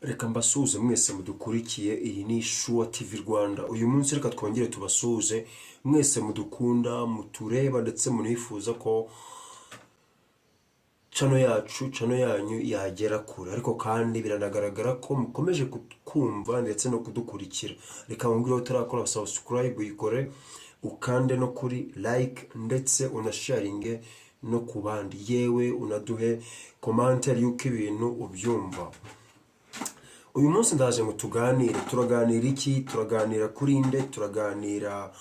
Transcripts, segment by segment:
Reka mbasuhuze mwese mudukurikiye, iyi ni Shuwa TV Rwanda. Uyu munsi reka twongere tubasuhuze mwese mudukunda, mutureba ndetse munifuza ko channel yacu, channel yanyu yagera kure. Ariko kandi biranagaragara ko mukomeje kumva ndetse no kudukurikira. Reka mubwire, utarakora subscribe uyikore, ukande no kuri like, ndetse unasharinge no ku bandi, yewe unaduhe commentaire y'uko ibintu ubyumva. Uyu munsi ndaje ngo tuganire. Turaganira iki? Turaganira kuri nde? Turaganira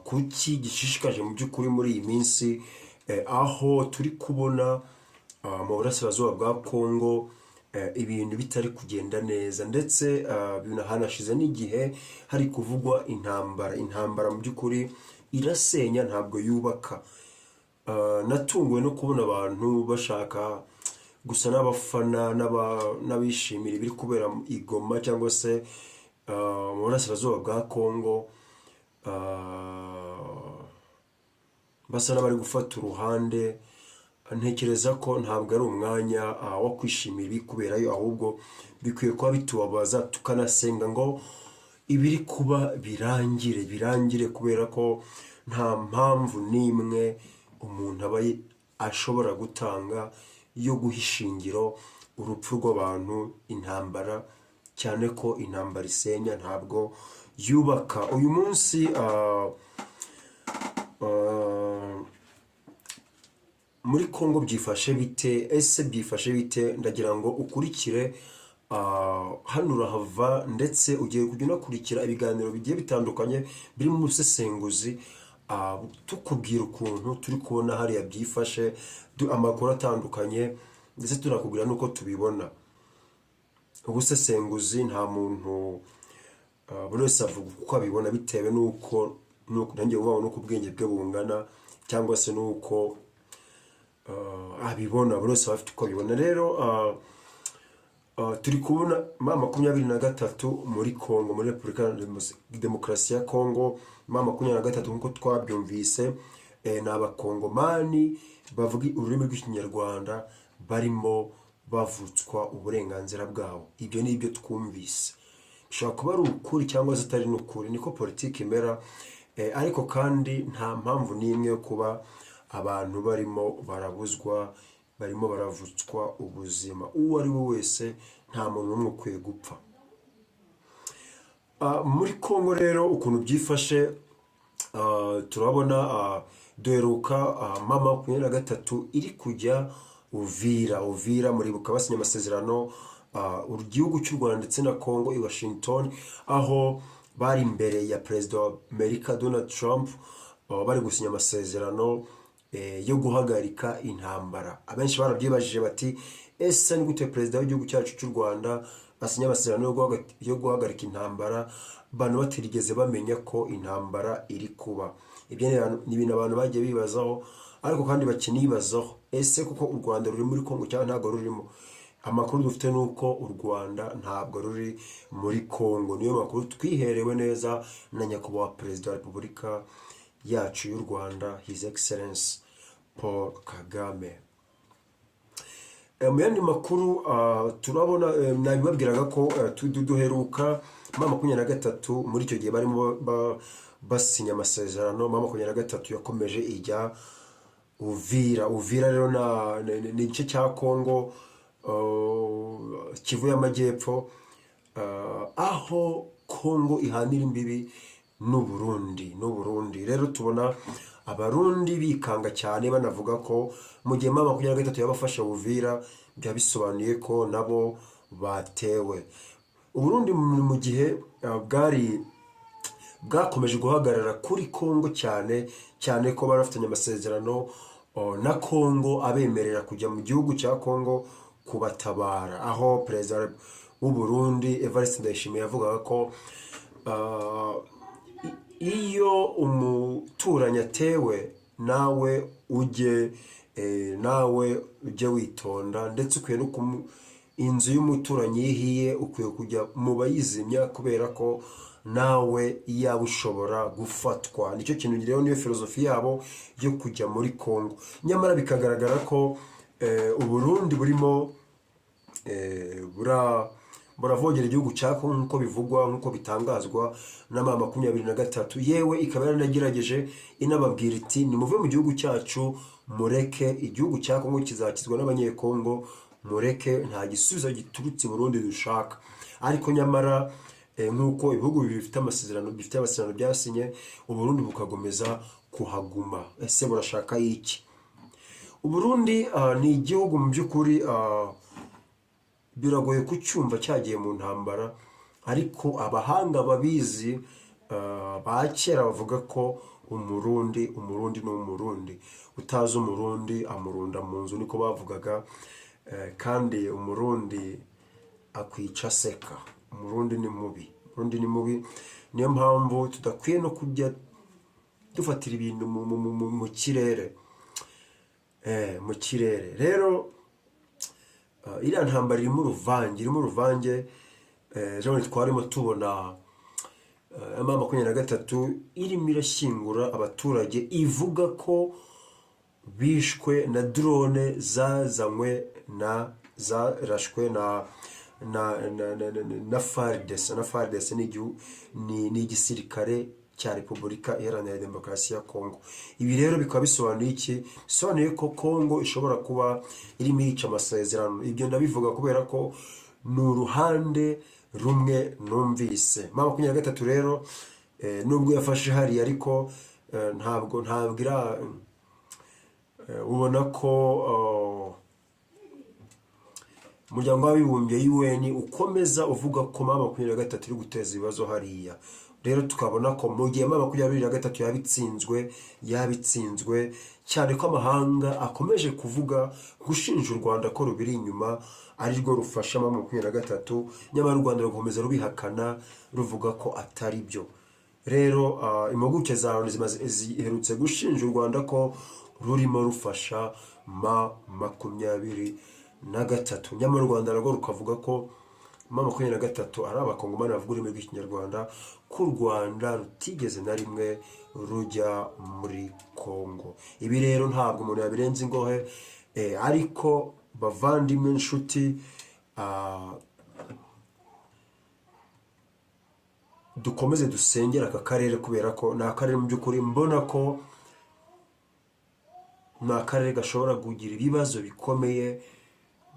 kuki gishishikaje mu by'ukuri muri iyi minsi, aho turi kubona mu burasirazuba bwa Kongo ibintu bitari kugenda neza, ndetse hanashize n'igihe hari kuvugwa intambara. Intambara mu by'ukuri irasenya, ntabwo yubaka. Natunguwe no kubona abantu bashaka gusa n'abafana n'abishimira ibiri kubera i Goma cyangwa se mu burasirazuba bwa Kongo, basa n'abari gufata uruhande. Ntekereza ko ntabwo ari umwanya wo kwishimira ibiri kuberayo, ahubwo bikwiye kuba bitubabaza, tukanasenga ngo ibiri kuba birangire, birangire, kubera ko nta mpamvu n'imwe umuntu aba ashobora gutanga yo guha ishingiro urupfu rw'abantu, intambara, cyane ko intambara isenya, ntabwo yubaka. Uyu munsi muri Kongo byifashe bite? Ese byifashe bite? Ndagira ngo ukurikire hano urahava, ndetse ugiye kujya unakurikira ibiganiro bigiye bitandukanye birimo ubusesenguzi, tukubwira ukuntu turi kubona hariya byifashe, amakuru atandukanye, ndetse tunakubwira n'uko tubibona. Ubusesenguzi nta muntu, buri wese avuga uko abibona bitewe n'uko nanjye uvuga n'uko ubwenge bwe bungana cyangwa se n'uko abibona. Buri wese aba afite uko abibona. Rero turi kubona M23 muri Congo, muri Repubulika Iharanira Demokarasi ya Congo. M23, nk'uko twabyumvise, ni Abakongomani bavuga ururimi rw'Ikinyarwanda barimo bavutswa uburenganzira bwabo. Ibyo ni ibyo twumvise, bishobora kuba ari ukuri cyangwa se atari n'ukuri, niko politiki imera. Ariko kandi nta mpamvu n'imwe yo kuba abantu barimo barabuzwa, barimo baravutswa ubuzima. Uwo ari we wese, nta muntu n'umwe ukwiye gupfa. Muri Congo rero ukuntu byifashe, turabona duheruka M23 iri kujya Uvira. Uvira muribuka basinye amasezerano, igihugu cy'u Rwanda ndetse na Congo, i Washington, aho bari imbere ya Perezida wa Amerika Donald Trump, bari gusinya amasezerano yo guhagarika intambara. Abenshi barabyibajije bati: "Ese ni gute perezida w'igihugu cyacu cy'u Rwanda asinya amasezerano yo guhagarika intambara, abantu batarigeze bamenya ko intambara iri kuba?" Ibyo ni ibintu abantu bagiye bibazaho, ariko kandi bakinibazaho: ese kuko u Rwanda ruri muri Kongo cyangwa ntabwo rurimo? Amakuru dufite ni uko u Rwanda ntabwo ruri muri Kongo. Niyo makuru twiherewe neza na Nyakubahwa Perezida wa Repubulika yacu y'u Rwanda, His Excellence Paul Kagame. Mu yandi makuru, turabona, nabibabwiraga ko duheruka M23 muri icyo gihe barimo basinya amasezerano. M23 yakomeje ijya Uvira. Uvira rero ni igice cya Kongo, Kivu y'Amajyepfo, aho Kongo ihanira imbibi n'Uburundi. N'Uburundi rero tubona Abarundi bikanga cyane, banavuga ko mu gihe M23 yabafashe Uvira, byaba bisobanuye ko nabo batewe. Uburundi mu gihe bwari bwakomeje guhagarara kuri Kongo cyane cyane ko bari bafitanye amasezerano na Kongo abemerera kujya mu gihugu cya Kongo kubatabara, aho Perezida w'u Burundi Evariste Ndayishimiye yavugaga ko iyo umuturanyi atewe, nawe ujye witonda, ndetse ukwiye no inzu y'umuturanyi ihiye ukwiye kujya mu bayizimya, kubera ko nawe iyaba ushobora gufatwa. Nicyo kintu rero, niyo filozofi yabo yo kujya muri Kongo. Nyamara bikagaragara ko Uburundi burimo buravogera igihugu cya Kongo nk'uko bivugwa, nk'uko bitangazwa na M 23, yewe ikaba yaranagerageje inababwira iti: "Nimuve mu gihugu cyacu, mureke igihugu cya Kongo kizakizwa n'Abanyekongo, mureke, nta gisubizo giturutse i Burundi dushaka." Ariko nyamara nk'uko ibihugu bibiri bifite amasezerano byasinye, Uburundi bukagomeza kuhaguma. Ese burashaka iki Uburundi? Ni igihugu mu by'ukuri biragoye kucyumva cyagiye mu ntambara, ariko abahanga babizi ba kera bavuga ko Umurundi ni Umurundi, utazi Umurundi amurunda mu nzu, niko bavugaga. Kandi Umurundi akwica aseka. Umurundi ni mubi, Umurundi ni mubi. Niyo mpamvu tudakwiye no kujya dufatira ibintu mu kirere. Rero iriya ntambara irimo uruvange. Ejo bundi twarimo tubona M 23 irimo irashyingura abaturage, ivuga ko bishwe na drone zazanywe na zarashwe na FARDC. Na FARDC ni igisirikare cya Repubulika Iharanira Demokarasi ya Kongo. Ibi rero bikaba bisobanuye iki? Bisobanuye ko Kongo ishobora kuba irimo yica amasezerano. Ibyo ndabivuga kubera ko ni uruhande rumwe numvise. M 23 rero, nubwo yafashe hariya, ariko ntabwo ira ubona ko Umuryango w'Abibumbye, UN, ukomeza uvuga ko M 23 iri guteza ibibazo hariya. Rero tukabona ko mu gihe M 23 yaba itsinzwe, cyane ko amahanga akomeje kuvuga, gushinja u Rwanda ko rubiri inyuma, ari rwo rufasha M 23, nyamara u Rwanda rugakomeza rubihakana, ruvuga ko atari byo. Rero impuguke za Loni ziherutse gushinja u Rwanda ko rurimo rufasha M 23, nyamara u Rwanda narwo rukavuga ko M 23 ari Abakongomani bavuga ururimi rw'Ikinyarwanda, ko u Rwanda rutigeze na rimwe rujya muri Kongo. Ibi rero ntabwo umuntu yabirenza ingohe, ariko bavandimwe, inshuti, dukomeze dusengere aka karere, kubera ko ni akarere mu by'ukuri mbona ko ni akarere gashobora kugira ibibazo bikomeye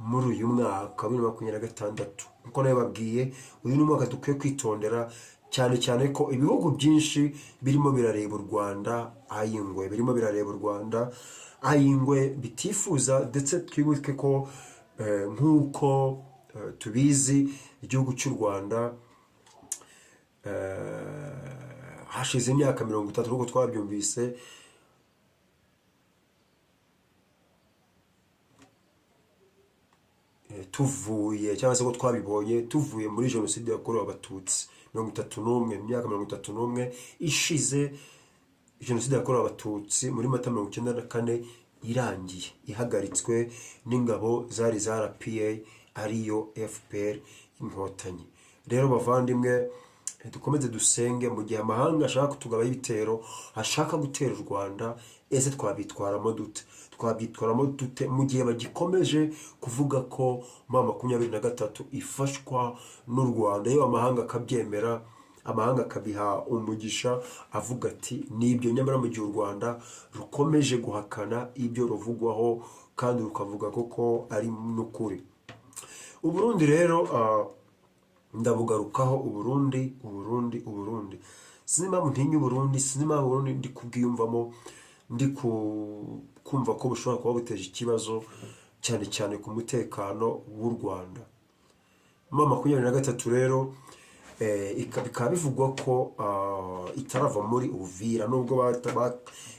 muri uyu mwaka wa 2026. Nkuko nabibabwiye, uyu ni umwaka dukwiye kwitondera cyane cyane ko ibihugu byinshi birimo birareba u Rwanda ay'ingwe, birimo birareba u Rwanda ay'ingwe, bitifuza. Ndetse twibuke ko nk'uko tubizi, igihugu cy'u Rwanda hashize imyaka 30, nk'uko twabyumvise, tuvuye, cyangwa se ko twabibonye, tuvuye muri Jenoside yakorewe Abatutsi 31, imyaka 31 ishize Jenoside yakorewe Abatutsi muri Mata 94 irangiye, ihagaritswe n'ingabo zari za RPA, ariyo FPR Inkotanyi. Rero bavandimwe, dukomeze dusenge mu gihe amahanga ashaka kutugabaho ibitero, ashaka gutera u Rwanda. Ese twabitwaramo dute? Twabyitwaramo dute mu gihe bagikomeje kuvuga ko M 23 ifashwa n'u Rwanda, yewe amahanga akabyemera, amahanga akabiha umugisha, avuga ati nibyo, nyamara mu gihe u Rwanda rukomeje guhakana ibyo ruvugwaho kandi rukavuga koko ari n'ukuri? Uburundi rero ndabugarukaho. Uburundi, Uburundi, Uburundi, sinzi impamvu ntinya Uburundi, sinzi impamvu Uburundi ndi kubwiyumvamo, ndi kumva ko bushobora kuba buteje ikibazo cyane cyane ku mutekano w'u Rwanda. M 23 rero bikaba bivugwa ko itarava muri Uvira, nubwo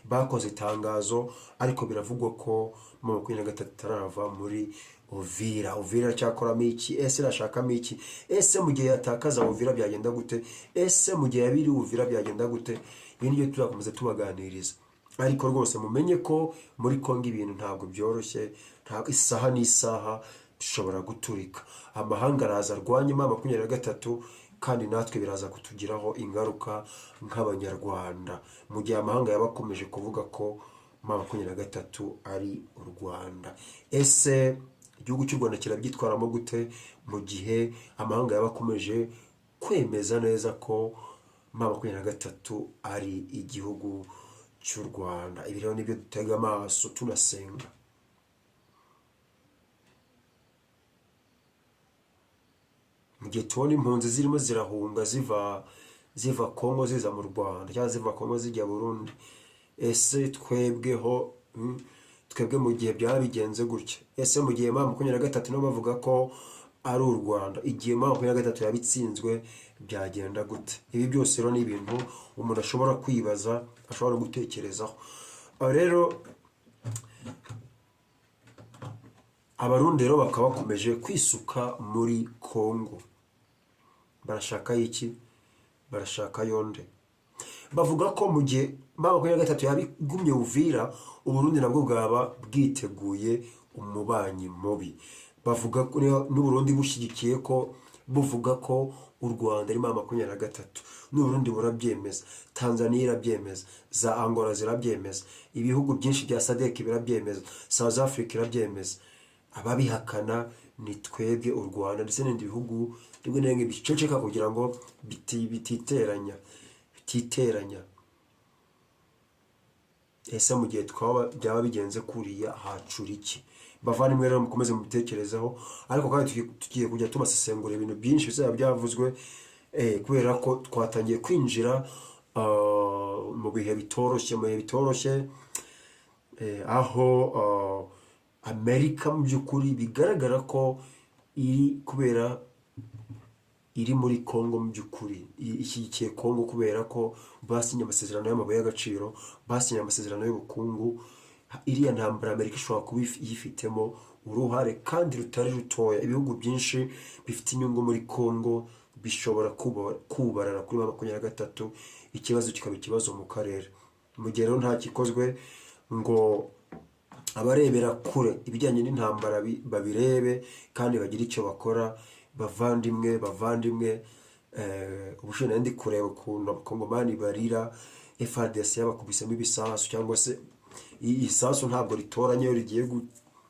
bakoze itangazo, ariko biravugwa ko M 23 itarava muri Uvira. Uvira iracyakoramo iki? Ese irashakamo iki? Ese mu gihe yatakaza Uvira byagenda gute? Ese mu gihe yabiri Uvira byagenda gute? Ibi nibyo tuzakomeza tubaganiriza. Ariko rwose mumenye ko muri Kongo ibintu ntabwo byoroshye, ntabwo, isaha n'isaha bishobora guturika. Amahanga araza arwanya M 23, kandi natwe biraza kutugiraho ingaruka nk'Abanyarwanda, mu gihe amahanga yaba akomeje kuvuga ko M 23 ari u Rwanda. Ese Igihugu cy'u Rwanda kirabyitwaramo gute mu gihe amahanga yaba akomeje kwemeza neza ko M23 ari igihugu cy'u Rwanda? Ibi rero nibyo dutega amaso tunasenga. Mu gihe tubona impunzi zirimo zirahunga ziva Kongo ziza mu Rwanda, cyangwa ziva Kongo zijya Burundi, ese twebweho, twebwe mu gihe byaba bigenze gutya, ese mu gihe M23 nabo bavuga ko ari u Rwanda, igihe M23 yabitsinzwe byagenda gute? Ibi byose rero ni ibintu umuntu ashobora kwibaza, ashobora gutekerezaho. Aho rero Abarundi rero bakaba bakomeje kwisuka muri Kongo. Barashaka iki? Barashaka yonde. Bavuga ko mu gihe M23 yabigumye Uvira, Uburundi nabwo bwaba bwiteguye umubanyi mubi. Bavuga ko n'Uburundi bushyigikiye ko, buvuga ko u Rwanda ari M23, n'Uburundi burabyemeza, Tanzania irabyemeza, za Angola zirabyemeza, ibihugu byinshi bya SADC birabyemeza, South Africa irabyemeza. Ababihakana ni twebwe u Rwanda ndetse n'ibindi bihugu rimwe na rimwe biceceka kugira ngo bititeranya bititeranya. Ese mu gihe twaba byaba bigenze kuriya hacura iki? Bavandimwe rero, mukomeze mubitekerezeho, ariko kandi tugiye kujya tubasesengura ibintu byinshi bizaba byavuzwe, kubera ko twatangiye kwinjira mu bihe bitoroshye, mu bihe bitoroshye, aho Amerika mu by'ukuri bigaragara ko iri kubera iri muri Congo, mu by'ukuri ishyigikiye Congo kubera ko basinye amasezerano y'amabuye y'agaciro, basinye amasezerano y'ubukungu. Iriya ntambara Amerika ishobora kuba iyifitemo uruhare kandi rutari rutoya. Ibihugu byinshi bifite inyungu muri Congo bishobora kubarara kuri M23, ikibazo kikaba ikibazo mu karere. Mu gihe rero nta gikozwe ngo abarebera kure ibijyanye n'intambara babirebe kandi bagire icyo bakora, bavandimwe, bavandimwe, ubushize nari ndi kureba ukuntu Abakongomani barira FARDC yabakubisemo ibisasu, cyangwa se isasu ntabwo ritoranya iyo rigiye,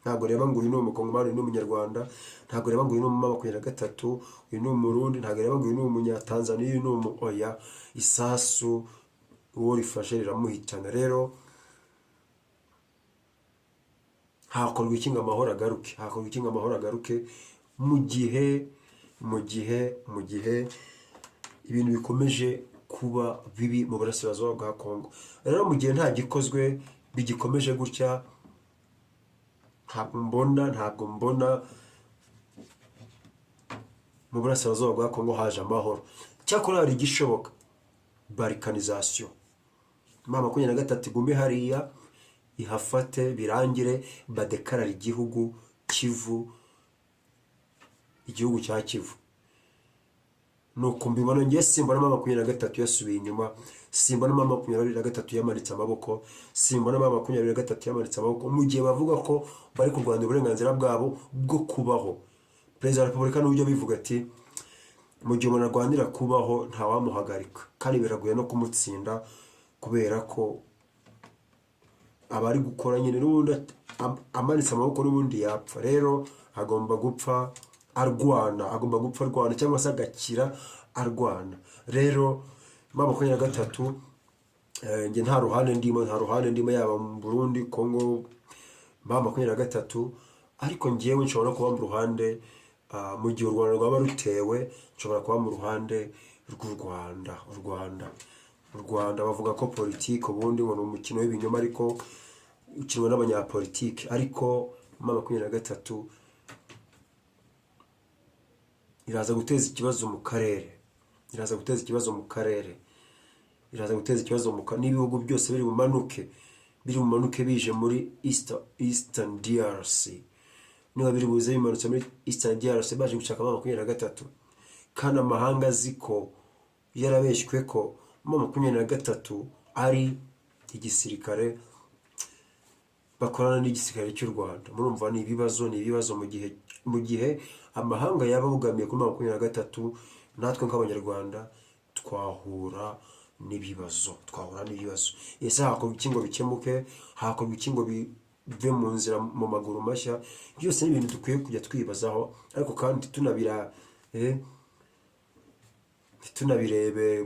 ntabwo reba ngo uyu ni Umukongomani, uyu ni Umunyarwanda, ntabwo reba ngo uyu ni 23, uyu ni Umurundi, ntabwo reba ngo uyu ni Umunyatanzaniya, uyu ni umu, oya, isasu uwo rifashe riramuhitana. Rero hakorwa iki ngo amahoro agaruke? Hakorwa iki ngo amahoro agaruke mu gihe ibintu bikomeje kuba bibi mu burasirazuba bwa Kongo? Rero mu gihe nta gikozwe, bigikomeje gutya, ntabwo mbona mu burasirazuba bwa Kongo haje amahoro. Cyakora hari igishoboka: balkanisation. M23 igume hariya, ihafate birangire, badekarara igihugu Kivu, igihugu cya Kivu. Nuko mbibona ngiye. Simbona M23 yasubiye inyuma, simbona M23 yamanitse amaboko, simbona M23 yamanitse amaboko mu gihe bavuga ko bari kurwanya uburenganzira bwabo bwo kubaho. Perezida wa Repubulika n'uburyo bivuga ati mu gihe umuntu arwanira kubaho ntawamuhagarika, kandi biragoye no kumutsinda kubera ko aba ari gukora nyine n'ubundi amanitse amaboko n'ubundi yapfa. Rero agomba gupfa arwana, agomba gupfa arwana cyangwa se agakira arwana. Rero M23, njye nta ruhande ndimo, nta ruhande ndimo, yaba mu Burundi, Congo, M23, ariko njyewe nshobora no kuba mu ruhande, mu gihe u Rwanda rwaba rutewe, nshobora kuba mu ruhande rw'u Rwanda. U Rwanda bavuga ko politiki ubundi ngo ni umukino w'ibinyoma, ariko ukinwa n'abanyapolitiki, ariko M23 iraza guteza ikibazo mu karere, iraza guteza ikibazo mu karere, iraza guteza ikibazo mu karere n'ibihugu byose biri bumanuke bije muri Eastern DRC. Niba biri buze bimanutse muri Eastern DRC baje gushaka M23, kandi amahanga azi ko yarabeshywe ko M23 ari igisirikare bakorana n'igisirikare cy'u Rwanda, murumva ni ibibazo, ni ibibazo. Mu gihe amahanga yaba abogamiye kuri M23, natwe nk'Abanyarwanda twahura n'ibibazo, twahura n'ibibazo. Ese hakorwa iki ngo bikemuke? Hakorwa iki ngo Ntibave mu nzira mu maguru mashya? Byose ni ibintu dukwiye kujya twibazaho, ariko kandi tunabirebe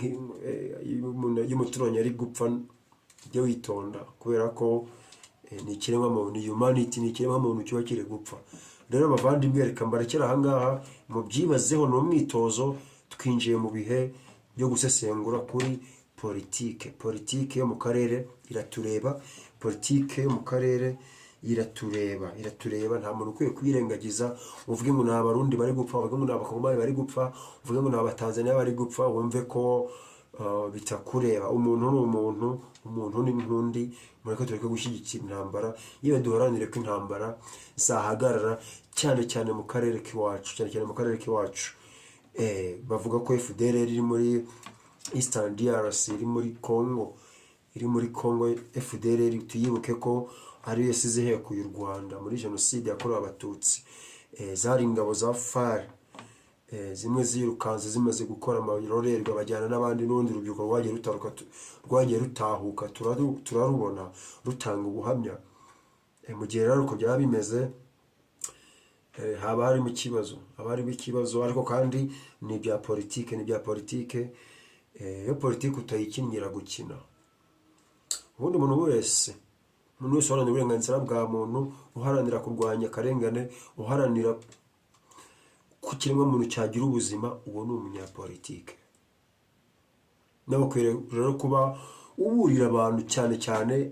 iyo iyo umuturanyi ari gupfa, jya witonda, kubera ko ni ikiremwamuntu, ni humanity, ni ikiremwamuntu kiba kiri gupfa. Rero bavandimwe, reka mbarekere ahangaha, mubyibazeho, ni umwitozo. Twinjiye mu bihe byo gusesengura kuri politike. Politike yo mu karere iratureba, politike yo mu karere iratureba, iratureba. Nta muntu ukwiye kwirengagiza uvuge ngo ni Abarundi bari gupfa, uvuge ngo ni Abakongomani bari gupfa, uvuge ngo ni Abatanzaniya bari gupfa, wumve ko bitakureba. Umuntu ni umuntu, umuntu ni nk'undi. Mureke tureke gushyigikira intambara, yewe duharanire ko intambara zahagarara, cyane cyane mu karere k'iwacu, cyane cyane mu karere k'iwacu. Bavuga ko FDLR iri muri Eastern DRC, iri muri Congo, iri muri Congo. FDLR tuyibuke ko ariyo yasize ihekuye u Rwanda muri jenoside yakorewe Abatutsi. Zari ingabo za FAR, zimwe zirukanze zimaze gukora amarorerwa, bajyana n'abandi, n'urundi rubyiruko rwagiye rutaruka, rwagiye rutahuka, turarubona rutanga ubuhamya. Mu gihe rero uko byaba bimeze, haba harimo ikibazo, haba harimo ikibazo, ariko kandi ni ibya politike, ni ibya politike. Iyo politike utayikinnira gukina, ubundi umuntu wese uharanira uburenganzira bwa muntu, uharanira kurwanya akarengane, uharanira ko ikiremwamuntu cyagira ubuzima, uwo ni umunyapolitike. Nawe ukwiye rero kuba uburira abantu, cyane cyane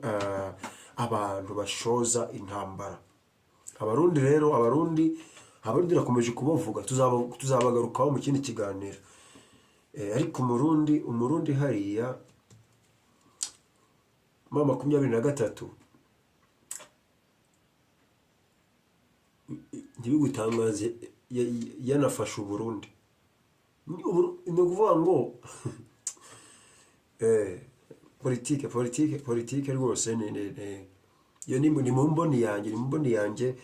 abantu bashoza intambara. Abarundi rero, Abarundi nakomeje kubavuga, tuzabagarukaho mu kindi kiganiro. Ariko Umurundi hariya M23, ntibigutangaze yanafashe Uburundi. Ni ukuvuga ngo politike rwose iyo ni mu mboni yanjye, ni mu mboni yanjye.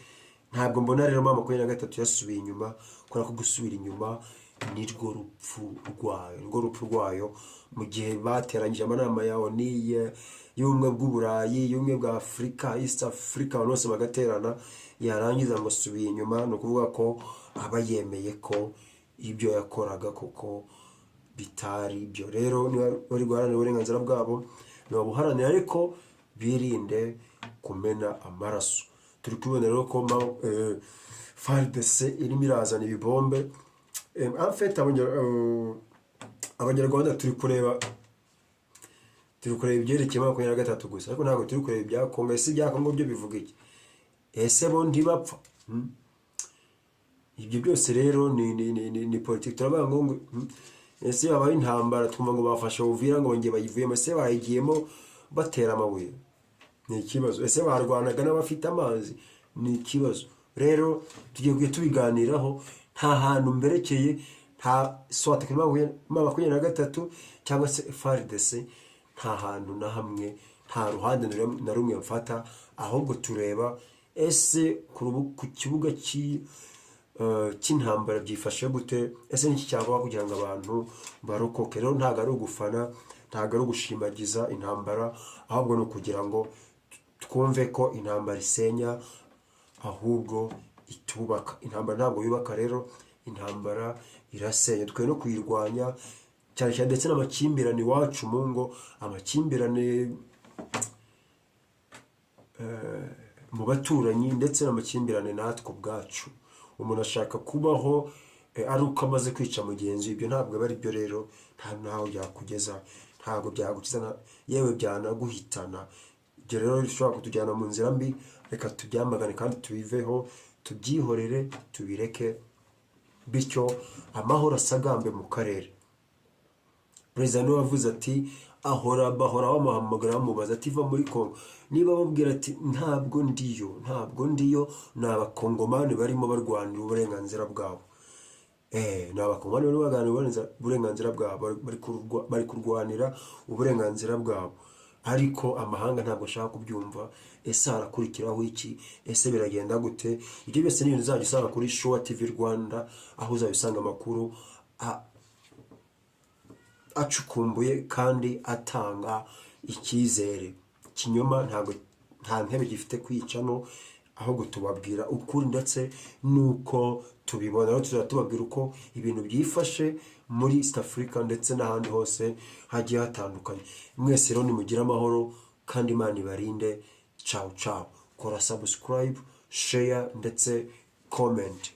Ntabwo mbona rero M23 yasubiye inyuma, kubera ko gusubira inyuma nirwo rupfu rwayo, nirwo rupfu rwayo. Mu gihe bateranyije amanama ya ONU, y'Ubumwe bw'Uburayi, y'Ubumwe bwa Afurika, East Africa, abantu bose bagaterana, yarangiza ngo asubiye inyuma, ni ukuvuga ko aba yemeye ko ibyo yakoraga kuko bitari byo. Rero niba bari guharanira uburenganzira bwabo, nibabuharanire, ariko birinde kumena amaraso. Turi kubibona rero ko FARDC irimo irazana ibibombe. En fait, Abanyarwanda turi kureba ibyerekeye 23 gusa, ariko ntabwo turi kureba ibya Kongo. Ese ibya Kongo byo bivuga iki? Ese bo ntibapfa? Ibyo byose rero ni politiki. Turavuga ngo ese habaye intambara, twumva ngo bafashe Uvira, ngo bongeye bayivuyemo. Ese bayigiyemo batera amabuye? Ni ikibazo. Ese barwanaga n'abafite amazi? Ni ikibazo. Rero tugiye kujya tubiganiraho. Nta hantu mberekeye, nta soit 23 cyangwa se FARDC, nta hantu na hamwe, nta ruhande na rumwe mfata, ahubwo tureba ese ku kibuga cy'intambara byifashe gute? Ese niki cyakorwa kugira ngo abantu barokoke? Rero ntabwo ari ugufana, ntabwo ari ugushimagiza intambara, ahubwo ni ukugira ngo twumve ko intambara isenya ahubwo itubaka. Intambara ntabwo yubaka rero, intambara irasenya. Dukwiye no kuyirwanya cyane cyane, ndetse n'amakimbirane iwacu mu ngo, amakimbirane mu baturanyi, ndetse n'amakimbirane natwe ubwacu. Umuntu ashaka kubaho ari uko amaze kwica mugenzi we. Ibyo ntabwo aba ari byo rero, nta naho byakugeza, ntabwo byagukiza, yewe byanaguhitana. Ibyo rero bishobora kutujyana mu nzira mbi. Reka tubyamagane kandi tubiveho, tubyihorere, tubireke, bityo amahoro asagambe mu karere. Perezida niwe wavuze ati ahora bahora bamuhamagara bamubaza ati: "Va muri Kongo." Niba bamubwira ati: "Ntabwo ndiyo, ntabwo ndiyo, ni Abakongomani barimo barwanira uburenganzira bwabo." Ni Abakongomani barimo barwanira uburenganzira bwabo, bari kurwanira uburenganzira bwabo, ariko amahanga ntabwo ashaka kubyumva. Ese harakurikiraho iki? Ese biragenda gute? Ibyo byose ni ibintu uzajya usanga kuri Shuwa TV Rwanda, aho uzajya usanga amakuru acukumbuye kandi atanga icyizere. Ikinyoma ntabwo Nta ntebe gifite kwicano, ahubwo tubabwira ukuri ndetse n'uko tubibona. Rero tuzajya tubabwira uko ibintu byifashe muri East Africa ndetse n'ahandi hose hagiye hatandukanye. Mwese rero nimugire amahoro kandi Imana ibarinde. Ciao ciao. Kora subscribe, share ndetse comment.